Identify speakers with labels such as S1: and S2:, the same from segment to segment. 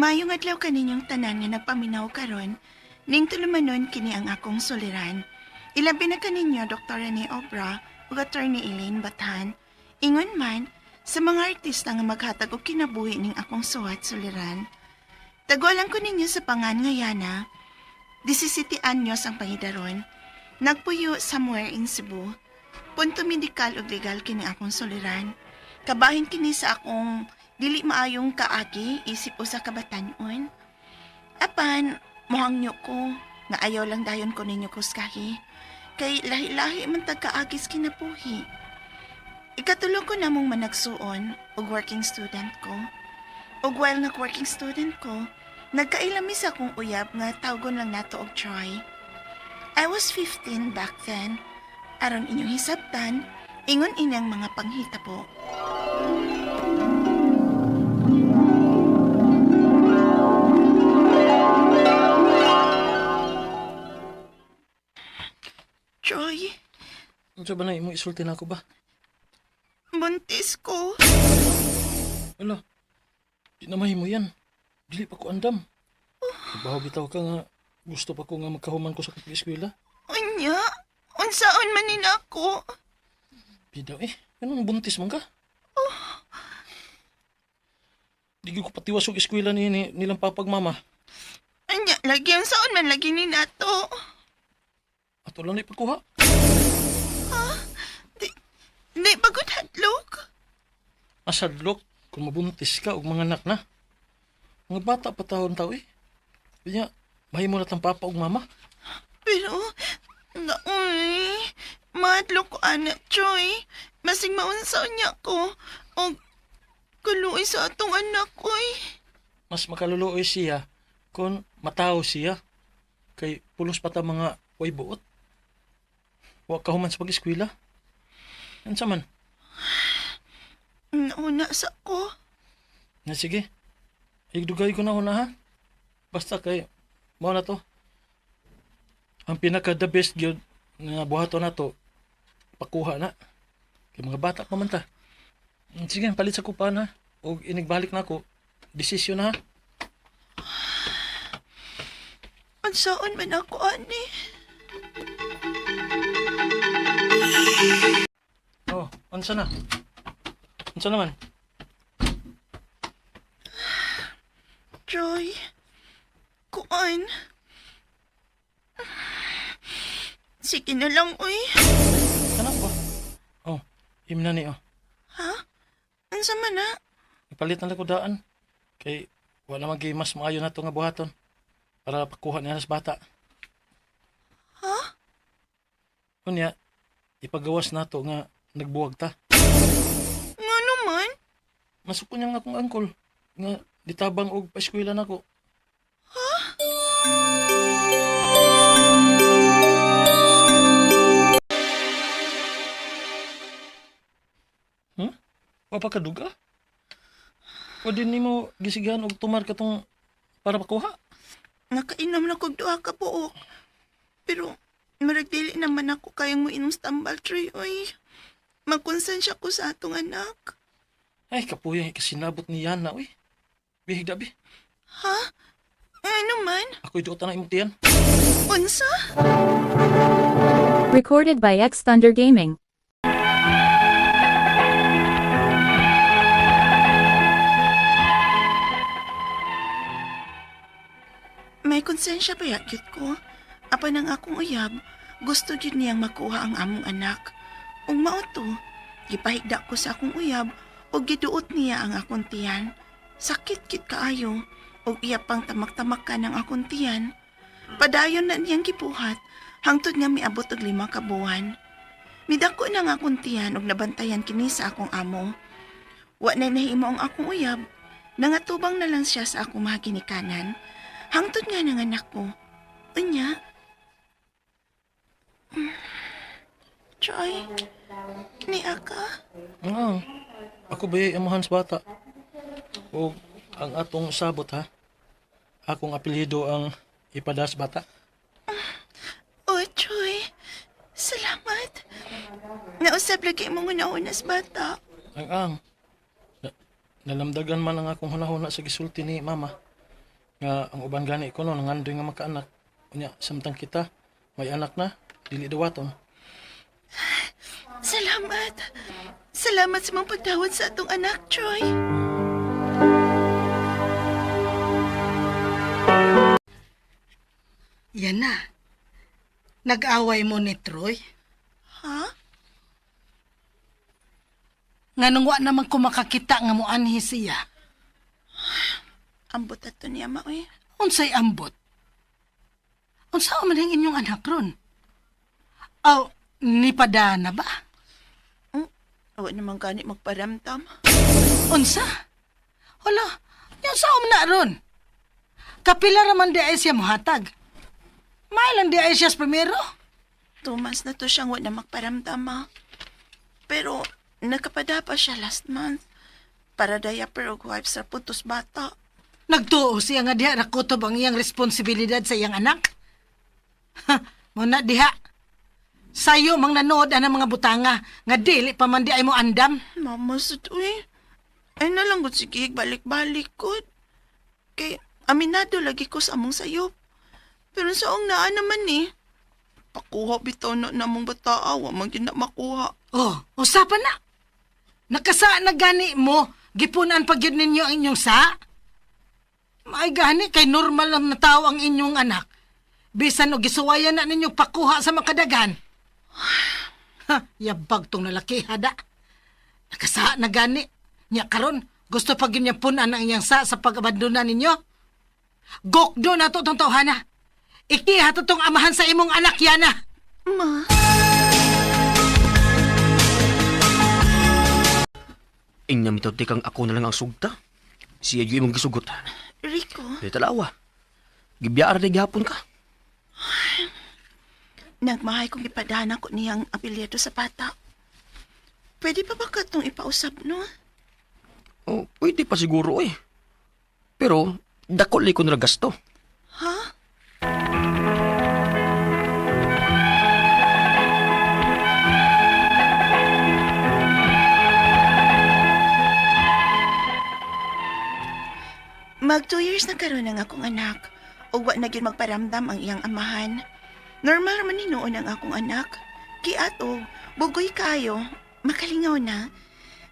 S1: Maayong adlaw kaninyong tanan nga nagpaminaw karon, ning tulumanon kini ang akong suliran. Ilabi na kaninyo Dr. Rene Obra ug Attorney Elaine Bathan. Ingon man sa mga artista nga maghatag og kinabuhi ning akong suwat suliran. Tagualan ko ninyo sa pangan nga Yana, 17 anyos ang pangidaron. Nagpuyo somewhere in Cebu. Punto medikal ug legal kini akong suliran. Kabahin kini sa akong dili maayong kaagi isip usa ka batan-on. Apan, mohangyo ko nga ayaw lang dayon ko ninyo kuskahi. Kay lahi-lahi man tag kaagis kinabuhi. Ikatulo ko namong managsuon og working student ko. Og while nag-working student ko, nagkailami sa akong uyab nga tawgon lang nato og Troy. I was 15 back then. Aron inyong hisabtan, ingon inyang mga panghitabo. Troy,
S2: Unsa ba na imong isulti na ako ba?
S1: Buntis ko.
S2: Ala, di na mahimo yan. Dili pa ko andam. Ibahaw bitaw ka nga gusto pa ko nga magkahuman ko sa pag-eskwela.
S1: Unya, unsaon man nila ako.
S2: Bidaw eh, anong buntis man ka? Di gyud ko patiwas og eskwela ni nilang papagmama.
S1: Unya, lagi unsaon man lagi ni nato.
S2: Ato lang na ipagkuha.
S1: Di, di pagod hadlok.
S2: Masadlok kung mabuntis ka og mga anak na. Mga bata pa taon tao eh. Kanya, mahimo na tang papa og mama.
S1: Pero, naoy, mahadlok ko ana, Troy. Masing maunsaon niya ko. O, kaluoy sa atong anak, oy.
S2: Mas makaluluoy siya kung matao siya. Kay pulos pa ta mga way buot. Wa ka human sa pag-eskwela. Unsa man?
S1: Nauna sa ko.
S2: Na sige. Igdugay ko na huna ha. Basta kay mao na to. Ang pinaka the best gyud nga buhaton nato pakuha na. Kay mga bata pa man ta. Sige, palit sa kupan ha. Og inigbalik na ako. Desisyon na ha.
S1: Unsaon man ako, ani.
S2: Oh, unsa na? Unsa naman?
S1: Troy, kuan. Sige na lang, oy.
S2: Kana ba? Oh, imna ni oh.
S1: Ha? Unsa man na?
S2: Ipalit na lang ko daan. Kay wala man gyud mas maayo na to nga buhaton para pakuha niya sa bata.
S1: Ha?
S2: Unya, ipagawas nato nga nagbuwag ta.
S1: Nga naman?
S2: Masuko niya nga akong angkol nga ditabang og paeskwela nako. Ha? Wa pa kaduga? Wa din nimo gisigahan og tumar katong para pakuha?
S1: Nakainom na kog duha ka buok. Pero marag dili naman ako kayang moinom sa tambal, Troy, oy. Magkonsensya ko sa atong anak.
S2: Ay, kapuya, kasinabot ni Yana, uy. Bihig dabi.
S1: Ha? Ano man?
S2: Ako'y duot na imong tiyan.
S1: Unsa?
S3: Recorded by X Thunder Gaming.
S1: May konsensya ba yagyot ko? Apan ang akong uyab, gusto gyud niyang makuha ang among anak. Ug mao to, gipahigda ko sa akong uyab ug giduot niya ang akong tiyan. Sakit kit kaayo ug iya pang tamak-tamakan ang akong tiyan. Padayon na niyang gibuhat hangtod nga miabot og 5 ka buwan. Midako na nga akong tiyan ug nabantayan kini sa akong amo. Wa na nahimo ang akong uyab, nangatubang na lang siya sa akong mga ginikanan. Hangtod nga ng anak ko. Unya. Troy, ni Aka.
S2: Ah, ako ba yung amahan sa bata? O ang atong sabot ha? Akong apelyido ang ipadas bata.
S1: Oh, Troy, salamat. Nausap lagi mong una-unas bata.
S2: Ang ang. Nalamdagan man ang akong hunahuna sa gisulti ni mama. Nga ang uban gani ko no nangandoy nga makaanak. Unya samtang kita may anak na dili dawaton.
S1: Salamat. Salamat sa mong pagdawat sa atong anak, Troy.
S4: Yan na. Nag-away mo ni Troy?
S1: Ha?
S4: Nganong wa naman ko makakita nga moanhi siya.
S1: Ambot ato niya, ma, uy.
S4: Unsay ambot? Unsa man ang inyong anak ron? Aw, nipadana ba?
S1: Awa naman gani magparamdam.
S4: Unsa? Hala, yan sa na ron? Kapila raman di ay siya mohatag. May lang di ay siya sa primero.
S1: 2 months na to siyang wa na magparamdam, ma. Pero nakapada pa siya last month. Para diaper og wipes ra putos bata.
S4: Nagtuo siya nga diha nakutob ang iyang responsibilidad sa iyang anak. Ha, muna diha. Sayo mang nanood ang mga butanga nga dili pa man di ay mo andam.
S1: Mama sa uy. Ay nalang gud sige balik-balik gud. Kay aminado lagi ko sa among sayop. Pero saong naa naman ni. Pakuha bitaw na namong bataa, wa man gyud na makuha.
S4: Oh, usapan na. Nakasa na gani mo, gipunan pag yun ninyo ang inyong sa. May gani kay normal lang na tao ang inyong anak. Bisan og gisuwayan na ninyo pakuha sa makadagan. Ha, yabag tong lalaki hada. Nakasa na gani. Nya karon gusto pag yun niya punan ang iyang sa pag-abandona ninyo. Gokdo na to tong tawhana. Ikiha to tong amahan sa imong anak yana.
S1: Ma,
S5: Ingna mitaw tikang ako na lang ang sugta. Siya yung imong gisugot.
S1: Rico,
S5: Di talawa. Gibiyaar na gihapon ka.
S1: nagmahay kong ipadana ko niyang apelyido sa bata. Pwede pa ba katong ipausap, no?
S5: Oh, pwede pa siguro eh. Pero, dako ko na gasto.
S1: Ha? Mag 2 years na karon ang akong anak. Ug wa na gyud magparamdam ang iyang amahan. Normal man hinuon ang akong anak. Kiat og bugoy kayo, makalingaw na.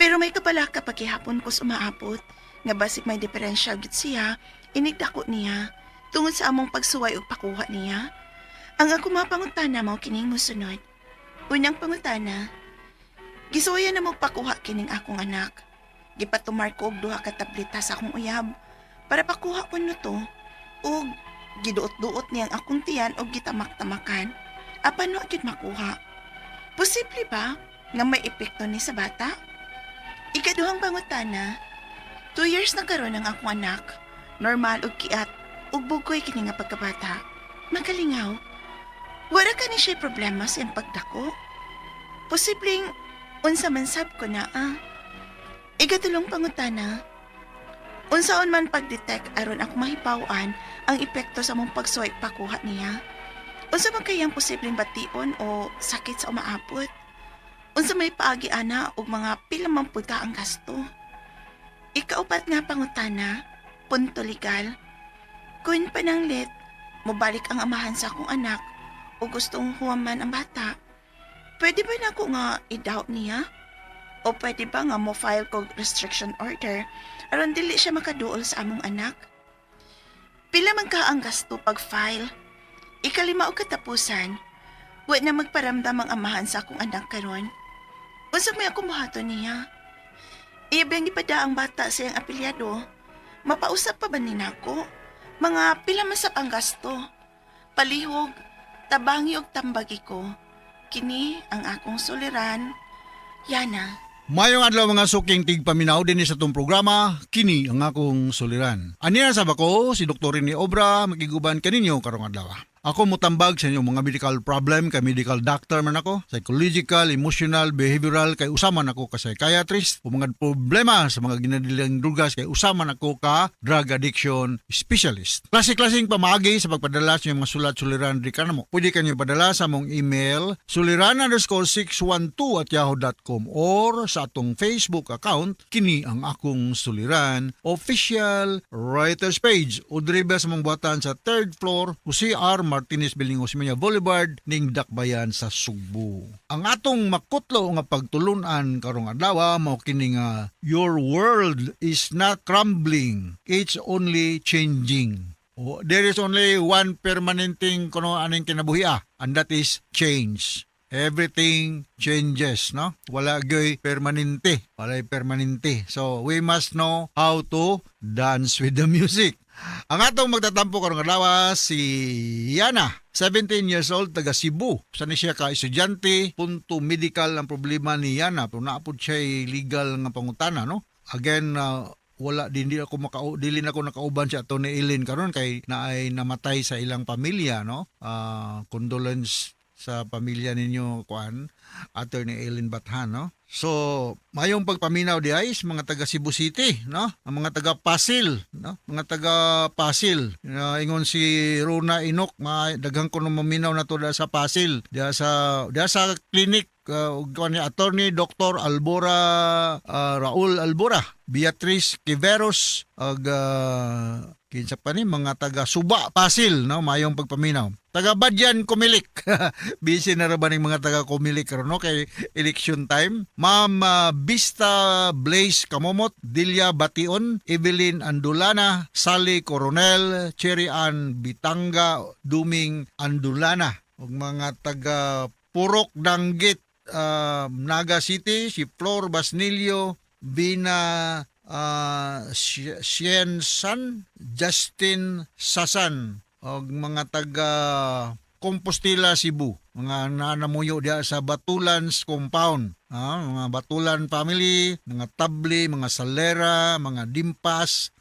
S1: Pero may kabalaka pagkihapon ko umaabot nga basig may diferensya gyud siya, inigdako niya tungod sa among pagsuway ug pakuha niya. Ang ako mga pangutana mao kining mosunod. Unang pangutana, gisuwayan na mo pakuha kining akong anak. Gipatumar ko og duha ka tableta sa akong uyab para pakuha ko no to ug giduot-duot niyang akong tiyan og gitamak-tamakan. Apan wa gyud makuha. Posible ba nga may epekto ni sa bata? Ikaduhang pangutana, 2 years na karon ang akong anak. Normal og kiat ug bugoy kini nga pagkabata. Magalingaw. Wala ka ni siya problema sa iyang pagdako. Posibleng unsa man sab ko na ah. Ikatulong pangutana, unsaon man pag-detect aron ako mahibaw-an ang epekto sa mong pagsuway pakuha niya? Unsa man kayang posibleng bation o sakit sa umaabot? Unsa may paagi ana og mga pila man pud ka ang gasto? Ikaupat nga pangutana, punto legal. Kun pananglit, mobalik ang amahan sa akong anak o gustong huwaman ang bata. Pwede ba nako nga i-doubt niya? O pwede ba nga mo file kog restriction order aron dili siya makaduol sa among anak? Pila man ka ang gasto pag-file? Ikalima og katapusan, wa na magparamdam ang amahan sa akong anak karon. Unsa may ako muhaton niya? Iya bang ipada ang bata sa iyang apelyado? Mapausap pa ba ni nako? Mga pila man sab ang gasto? Palihog, tabangi og tambagi ko. Kini ang akong suliran. Yana.
S6: Mayong adlaw mga suking tigpaminaw dinhi sa atong programa, kini ang akong suliran. Aniya sa bako si Dr. Rene Obra makiguban kaninyo karong adlaw. Ako motambag sa inyong mga medical problem kay medical doctor man ako, psychological, emotional, behavioral, kay usa man ako ka psychiatrist, o mga problema sa mga ginadilang drugas kay usa man ako ka drug addiction specialist. Klase-klaseng pamaagi sa pagpadala sa inyong mga sulat suliran di kanamo. Pwede kanyo padala sa among email suliran_612@yahoo.com or sa atong Facebook account, kini ang akong suliran official writers page, o diri sa among buhatan sa third floor, Jose R. Martinez Building, Osmeña Boulevard, ning Dakbayan sa Sugbo. Ang atong makutlo nga pagtulunan karong adlaw mao kini nga "Your world is not crumbling, it's only changing." Oh, there is only one permanent thing kuno aning kinabuhi ah, and that is change. Everything changes, no? Wala gyoy permanente. Walay permanente. So, we must know how to dance with the music. Ang atong magtatampo karong adlaw si Yana, 17 years old, taga Cebu. Usa ni siya ka estudyante, punto medical ang problema ni Yana, pero naa pod siya legal nga pangutana, no? Again, wala din di ako maka dili na ako nakauban si Atty. Eileen karon kay naay namatay sa ilang pamilya, no? Condolence sa pamilya ninyo, kuan, Attorney Eileen Bathan, no? So, mayong pagpaminaw di ay sa mga taga Cebu City, no? Ang mga taga Pasil, no? Mga taga Pasil. Ingon si Rona Inok, ma daghan ko maminaw na to sa Pasil, diha sa clinic ug kuan ni Attorney Dr. Albora, Raul Albora, Beatrice Quiveros ug kinsa pa ni mga taga Suba, Pasil, no? Mayong pagpaminaw. Taga Badyan, Comelec. Busy na ra ba ning mga taga Comelec karon, no, kay election time. Ma'am Vista Blaze Kamomot, Delia Bation, Evelyn Andulana, Sally Coronel, Cherry Ann Bitanga, Duming Andulana ug mga taga Purok Danggit, Naga City, si Flor Basnilio, Bina Siensan, Justin Sasan, og mga taga Compostela, Cebu, mga nanamuyo diha sa Batulans compound. Mga Batulan family, mga Tabli, mga Salera, mga Dimpas,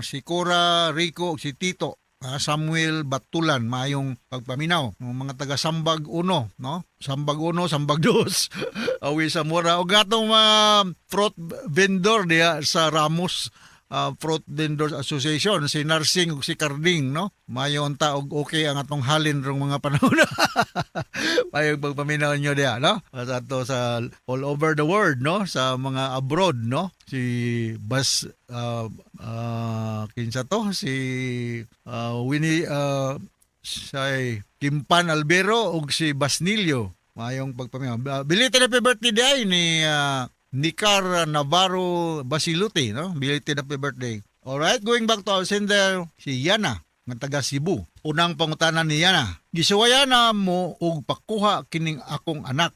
S6: si Cora, Rico, ug si Tito. Samuel Batulan, mayong pagpaminaw. Mga taga Sambag 1, no? Sambag 1, Sambag 2. Awi sa Mura. Ug atong mga fruit vendor diha sa Ramos Fruit Vendors Association, si Narsing ug si Carding, no? Mayo unta og okay ang atong halin rong mga panahon. Mayong pagpaminaw nyo diha, no? Sa ato sa all over the world, no? Sa mga abroad, no? Si Bas kinsa to? Si Winnie say Kimpan Albero ug si Basnilio. Mayong pagpaminaw. Belated happy birthday day ni Nicar Navarro Basiluti, no? Belated happy birthday. Alright, going back to our sender, si Yana, nga taga Cebu. Unang pangutana ni Yana, "Gisuwayan na mo og pakuha kining akong anak.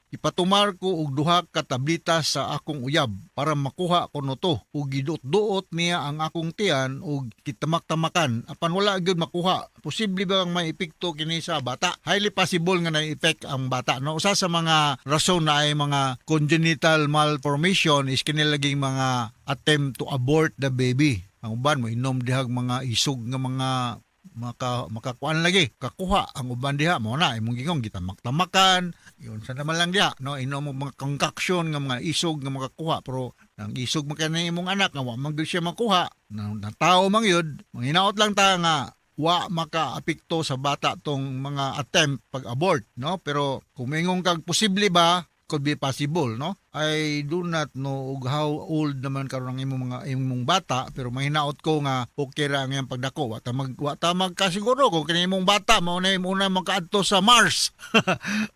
S6: Ipatumar ko og duha ka tablita sa akong uyab para makuha ko no to, ug giduot-duot niya ang akong tiyan ug kitamak-tamakan apan wala gyud makuha. Posible ba ang may epekto kini sa bata?" Highly possible nga na effect ang bata, no? Usa sa mga rason na ay mga congenital malformation is kini laging mga attempt to abort the baby. Ang uban mo inom dihag mga isog nga mga makakuan lagi kakuha. Ang uban diha mo na imong gingong gitamak-tamakan yun sa naman lang diha, no? Inom mo mga concoction nga mga isog nga makakuha, pero ang isog man kay imong anak nga wa man gyud siya makuha na tao man gyud. Manghinaot lang ta nga wa makaapekto sa bata tong mga attempt pag-abort, no? Pero kung mingon kag posible ba, could be possible, no? I do not know og how old naman karon ang imong mga imong bata, pero mahinaot ko nga okay ra ang iyang pagdako. Wa ta magkasiguro kung kini imong bata mao na una makaadto sa Mars.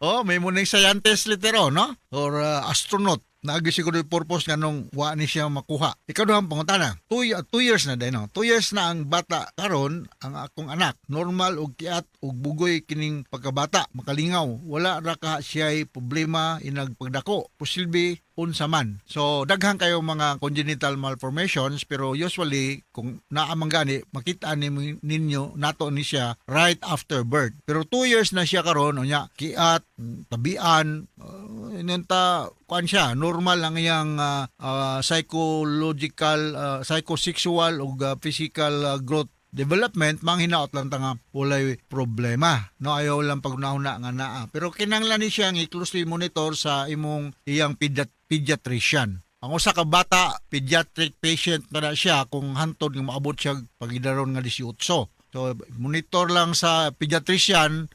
S6: Oh, may muning scientist litero, no? Or astronaut. Naagi siguro yung purpose nga nung wa ni siya makuha. Ikaduhang pangutana, 2 years na din, no? 2 years na ang bata karon, ang akong anak. Normal og kiat og bugoy kining pagkabata, makalingaw. Wala ra ka siya'y problema inag pagdako. Posible unsa man. So daghan kayo mga congenital malformations, pero usually kung naa man gani makita ni ninyo nato ni siya right after birth. Pero 2 years na siya karon, unya kiat, tabian, inunta kuan siya, normal ang iyang psychological, psychosexual ug physical growth. development, manghinaot lang ta nga walay problema, no? Ayaw lang paghunahuna nga naa, pero kinahanglan ni siya nga i-closely monitor sa imong iyang pediatrician. Ang usa ka bata, pediatric patient na na siya kung hantod nga maabot siya pagidaron nga 18. So monitor lang sa pediatrician,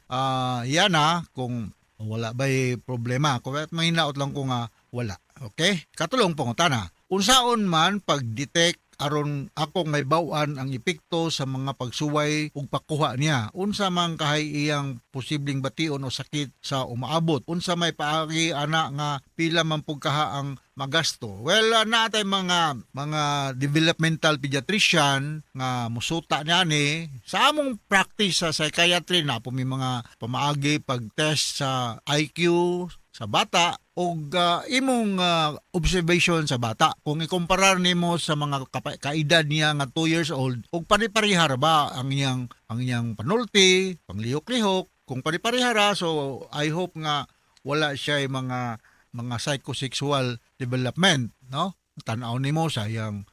S6: yan na kung wala ba'y problema. Kung mahinaot lang ko nga wala. Okay? Katulong pangutana. Unsaon man pag-detect aron akong may bawan ang epekto sa mga pagsuway ug pakuha niya? Unsa man kahay iyang posibleng bation o sakit sa umaabot? Unsa may paagi ana nga pila man pug kaha ang magasto? Well, naa tay mga developmental pediatrician nga musuta niya ni sa among practice sa psychiatry na po may mga pamaagi pag-test sa IQ sa bata og imong observation sa bata, kung ikumparar nimo sa mga kaedad niya nga 2 years old og pare-pareha ra ba ang iyang panulti, panglihok-lihok. Kung pare-pareha ra, so I hope nga wala siya mga psychosexual development, no? Tan-aw nimo sa iyang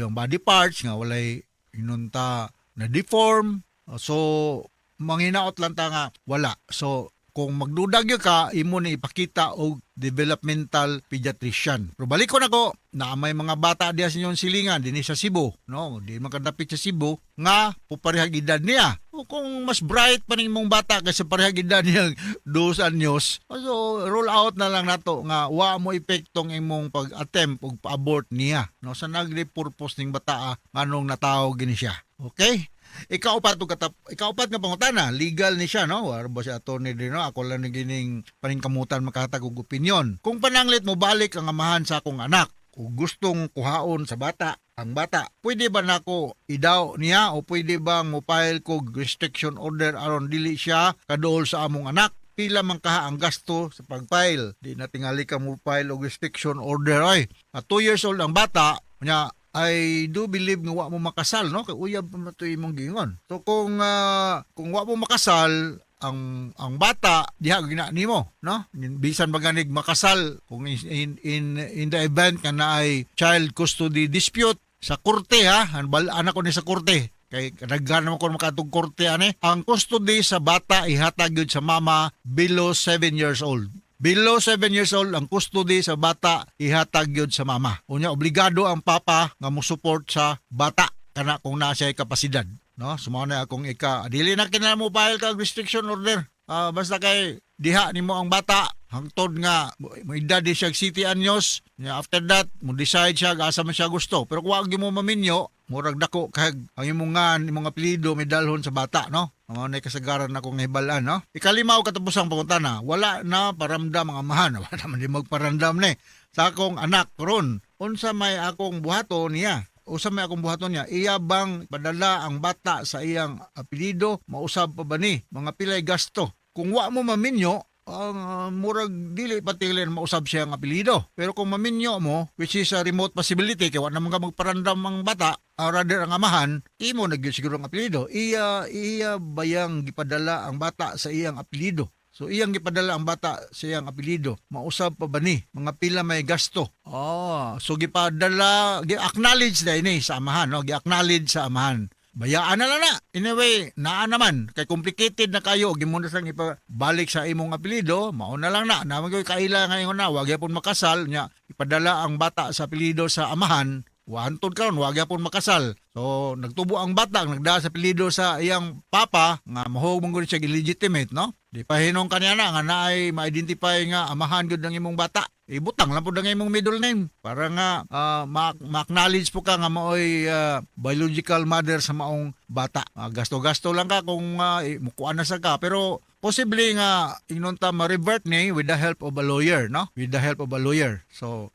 S6: body parts nga walay inunta na deform. So manghinaot lang ta nga wala. So kung magduda gyud ka, imo ni ipakita og developmental pediatrician. Pero balik ko nako na may mga bata diya sa inyong silingan dinhi sa Cebu, no? Di man kadapit sa Cebu nga puparehag edad niya. O kung mas bright pa ning imong bata kaysa parehag edad niya 2 anyos, so rule out na lang nato nga wa mo epektong imong pag-attempt og pa-abort niya, no? Sa nagli purpose ning bata nganong natawo gini siya. Okay? Ikaupat ug katap ikaupat nga pangutana, legal ni siya, no? War ba si attorney din, no? Ako lang ni gining paningkamutan makahatag og opinyon. Kung pananglit mo balik ang amahan sa akong anak ug gustong kuhaon sa bata ang bata, pwede ba nako idaw niya o pwede ba mo file kog restriction order aron dili siya kaduol sa among anak? Pila man kaha ang gasto sa pag-file? Di na tingali ka mo file og restriction order ay. At 2 years old ang bata, nya I do believe nga wa mo makasal, no? Kay uyab pa man to imong giingon. So kung wa mo makasal ang bata diha gina nimo, no? Bisan ba ganig makasal, kung in the event nga naay child custody dispute sa korte, ha, anak ko ni sa korte kay naggan naman ko makatug korte ani, ang custody sa bata ihatag gyud sa mama below 7 years old. Below 7 years old, ang custody sa bata ihatag gyud sa mama. Unya obligado ang papa nga mo support sa bata kana kung naa siya kapasidad, no? Sumao na akong ika. Dili na kinahanglan mo file kag restriction order. Basta kay diha nimo ang bata hangtod nga mo edad di siya 7 anyos. Nya after that mo decide siya asa man siya gusto. Pero kung wa gyud mo maminyo, murag dako kag ang imong ngan, imong apelyido may dalhon sa bata, no? Mao na kasagaran akong nahibalan, no? Ikalima o katapusang pangutana, wala na paramdam ang amahan. Wala naman di magparandam ni sa akong anak ron. Unsa may akong buhaton niya? Unsa may akong buhaton niya? Iya bang padala ang bata sa iyang apelyido? Mausab pa ba ni? Mga pilay gasto? Kung wa mo maminyo, ang murag dili patilin mausab siya ang apelyido. Pero kung maminyo mo, which is a remote possibility, kay wa naman ka magparandam ang bata, rather ang amahan, imo na gyud siguro ang apelyido. Iya bayang gipadala ang bata sa iyang apelyido? So iyang gipadala ang bata sa iyang apelyido. Mausab pa ba ni? Mga pila may gasto? Oh, so gipadala, gi-acknowledge na ini sa amahan, no? Gi-acknowledge sa amahan. Bayaan na lang na. Anyway, naa naman. Kay complicated na kayo. Gimo na sang ipabalik sa imong apelyido. Mao na lang na. Naman ko'y kaila ngayon na. Wag yapon makasal. Nya, ipadala ang bata sa apelyido sa amahan. Wantod karon, wag yapon makasal. So nagtubo ang bata, nagdala sa apelyido sa iyang papa nga mahog man gud siya illegitimate, no? Di pahinong kaniya na nga naay ma-identify nga amahan gud ang imong bata. Ibutang lang pud ang imong middle name para nga ma-acknowledge po ka nga maoy biological mother sa maong bata. Gasto-gasto lang ka kung mukuan na sa ka, pero posible nga ingnon ta ma-revert ni with the help of a lawyer, no? With the help of a lawyer. So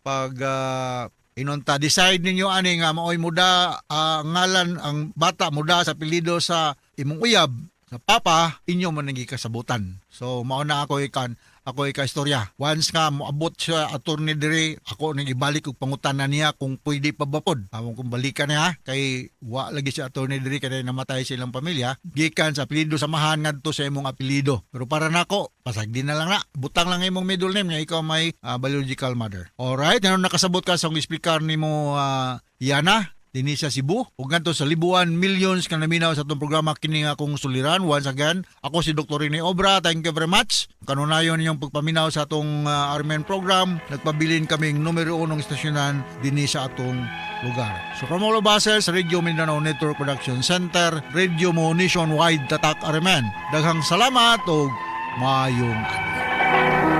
S6: pag inunta decide ninyo ani nga maoy muda ngalan ang bata muda sa apelyido sa imong uyab, sa papa, inyo man ang gikasabutan. So mao na ako ikan ako ika istorya. Once nga moabot siya attorney diri, ako ning ibalik og pangutana niya kung pwede pa ba pod. Among kung balikan niya kay wa lagi si attorney diri kay namatay sa ilang pamilya gikan sa apelyido sa amahan ngadto sa imong apelyido. Pero para nako, pasagdi na lang na. Butang lang imong middle name nga ikaw may biological mother. Alright, ano nakasabot ka sa akong explicar nimo, Yana? dinhi sa Cebu ug ngadto sa Libuan, millions ka naminaw sa atong programa kini nga akong suliran. Once again, ako si Dr. Rene Obra. Thank you very much. Kanunayon ninyong pagpaminaw sa atong RMN program. Nagpabilin kaming numero unong estasyonan dinhi sa atong lugar. So from all of us here sa Radio Mindanao Network Production Center, Radio Mo Nationwide, Tatak RMN. Daghang salamat ug maayong adlaw.